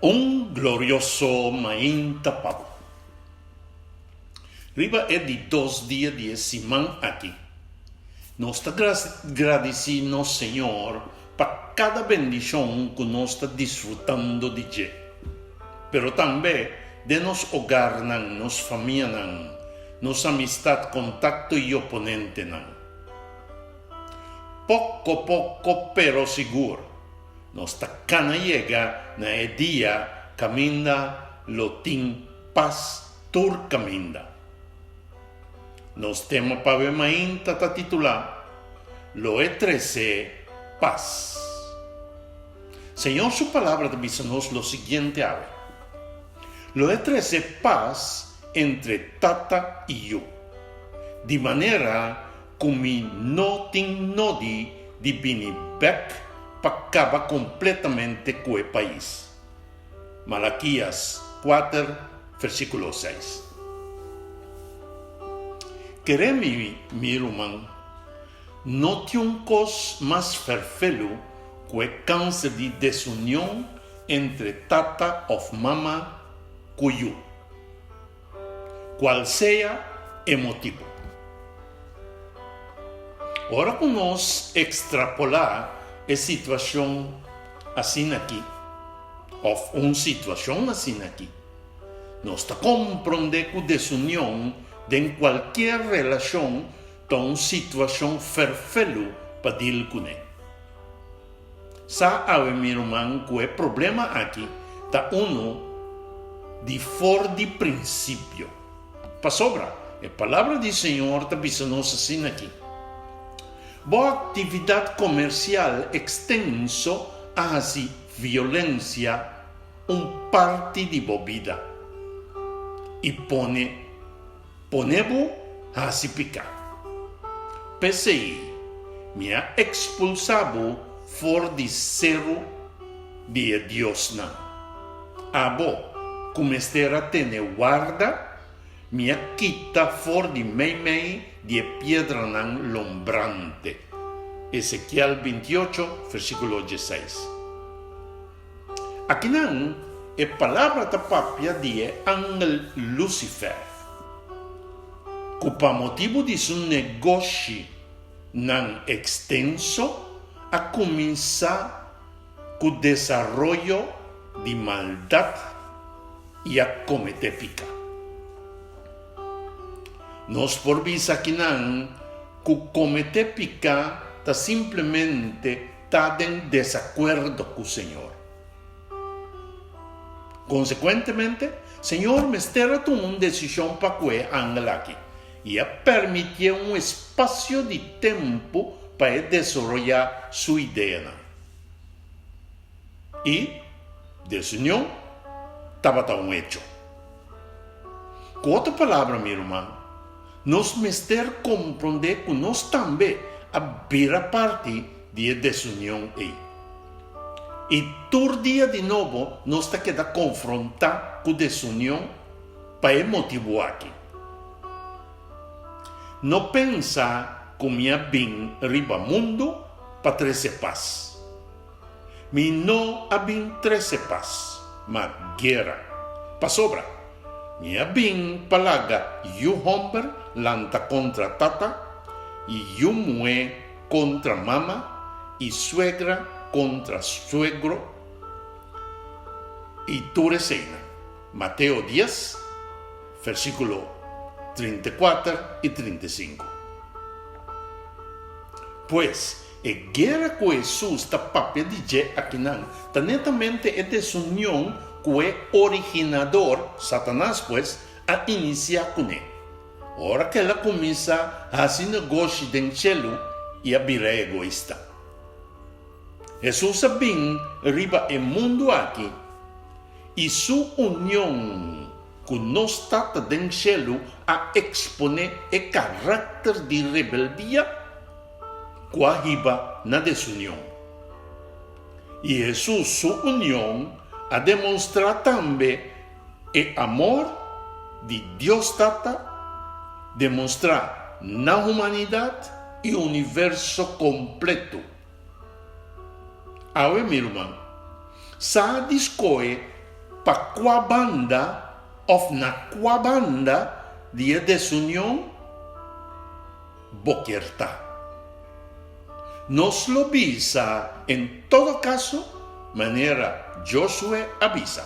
Un glorioso mainta pa bo. Riba e di dos dia di e siman aki, nos ta gradisí nos Señor pa kada bendishon ku nos ta disfrutando di dje, pero tambe den nos ogarnan, nos famianan, nos amistat, kontakto i oponentenan. Poko poko pero sigur, Nos ta kana yega na e dia kaminda lo tin pas tur kaminda. Nos tema pa awe mainta ta titulá, Lo e trese pas. Señor su Palabra ta bisa nos lo siguiente awe, Lo e trese pas entre tata i yu, di manera ku mi no tin nodi di bini bèk pa kaba kompletamente ku e pais. Malakias kuater, versíkulo seis. Kere mi, mi ruman, no tin un kos mas fèrfelu ku e kanser di desunion entre tata òf mama ku yu. Cual sea e motibo. Ora cu nos extrapolá e situacion asin'aki, of un situacion asin'aki, nos ta comprende cu desunion den cualkier relacion ta un situacion ferfelu pa deal cune. Sa awe mi ruman ku e problema aki ta unu di for di prinsipio. Pasobra e Palabra di Señor ta bisa nos asina aki, Bo aktividat komersial ekstenso a hasi violensia un parti di bo bida i pone Pone bo hasi piká. P'esei, mi a ekspulsá bo for di seru di e diosnan. Abo, ku mester a tene warda, mi a kita for di meimei di e piedranan lombrante. Ezekiel bintiocho, versíkulo dieseis. Akinan e palabra ta papia di e angel Lucifer, ku pa motibu di su negoshinan ekstenso a kuminsá ku desaroyo di maldat i a kometé piká. Nos por bisa akinan ku kometé piká ta simplemente ta den desakuerdo ku Señor. Konsekuentemente, Señor mester a tuma un desishon pa ku e angel aki i a permitié un espasio di tempu pa e desaroyá su ideanan. I desunion tabata un echo. Ku otro palabra, mi ruman, nos mester komprondé ku nos tambe a bira parti di e desunion ei. I tur dia di nobo nos ta keda konfrontá ku desunion pa e motibu aki. No pensa ku mi a bin riba mundu pa trese pas. Mi no a bin trese pas, ma guera. Pasobra, mi a bin pa laga yu hòmber lanta kontra tata, i yu muhé kontra mama, i suegra kontra suegro, i tur eseinan. Mateo dies, versíkulo 34 i 35. Pues, E guera ku Hesus ta papia di dje akinan ta netamente e desunion ku e originador, Satanas pues, a inisiá kuné. Ora ku el a kuminsá hasi negoshi den shelu i a bira egoista. Hesus a bin riba e mundu aki i su union ku nos Tata den shelu a eksponé e karakter di rebeldia ku a hiba na desunion. I Hesus su union a demonstrá tambe e amor di Dios Tata demonstrá na humanidat i universo kompletu. Awe, mi ruman, sa di skohe Pa kua banda òf na kua banda di e desunion bo kier ta? Nos lo bisa en todo kaso manera Josué a bisa.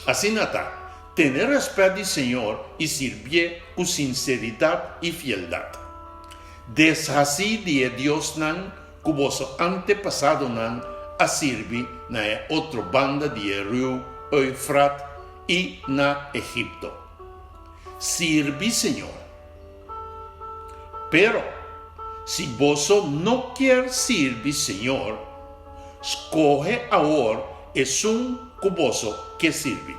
Asina ta, tene rèspèt di Señor i sirbié ku sinseridat i fieldat. Deshasí di e diosnan ku boso antepasadonan a sirbi na e otro banda di e riu Eufrat i na Egipto. Sirbi Señor. Pero, si boso no kier sirbi Señor, skohe awor esun ku boso ke sirbi.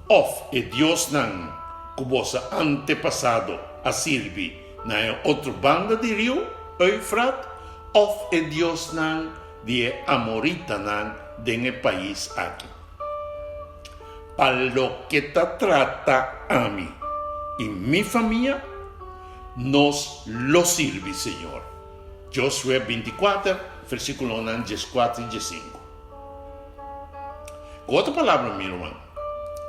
Òf e diosnan ku boso antepasado a sirbi na e otro banda di riu Eufrat, òf e diosnan di e amoritanan den e pais aki. Pa loke ta trata ami i mi famia, nos lo sirbi Señor. Josué bintikuater, versíkulonan dieskuater i diesinku. Ku otro palabra, mi ruman,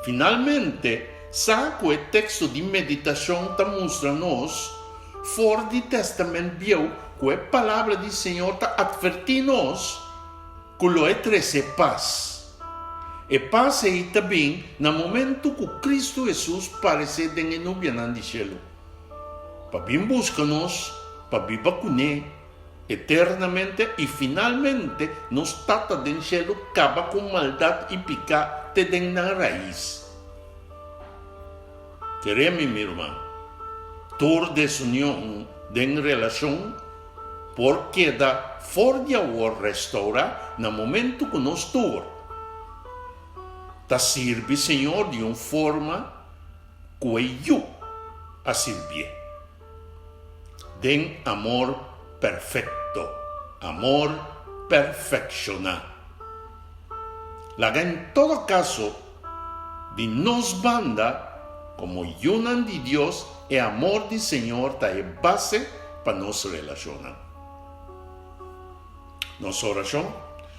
finalmente sa ku e teksto di meditashon ta mustra nos for di Tèstamènt Bieu ku e Palabra di Señor ta atvertí nos ku lo e trese pas. E pas ei ta bin na momentu ku Kristu Hesus paresé den e nubianan di shelu, pa bin buska nos pa biba kuné eternamente i finalmente nos Tata den shelu kaba ku maldat i piká te den nan rais. Kere mi, mi ruman, tur desunion den relashon por keda for di awor restourá na momentu ku nos tur ta sirbi Señor di un forma ku e Yu a sirbié, den amor perfekto, amor perfekshoná. Laga en todo kaso di nos banda komo yunan di Dios e amor di Señor ta e base pa nos relashonnan. Nos orashon,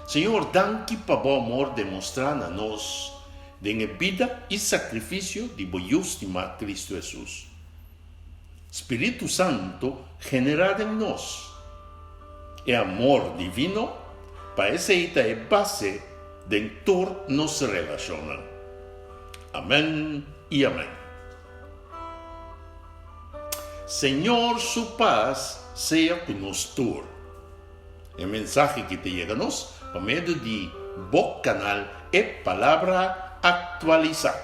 Señor danki pa bo amor demostrá na nos den e bida i sakrifisio di bo Yu stimá Kristu Hesus. Spiritu Santu generá den nos e amor divino pa esei ta e base den tur nos relashonnan. Amèn i amèn. Señor su pas sea ku nos tur. E mensahe ki ta yega nos pa medio di bo kanal E Palabra Aktualisá.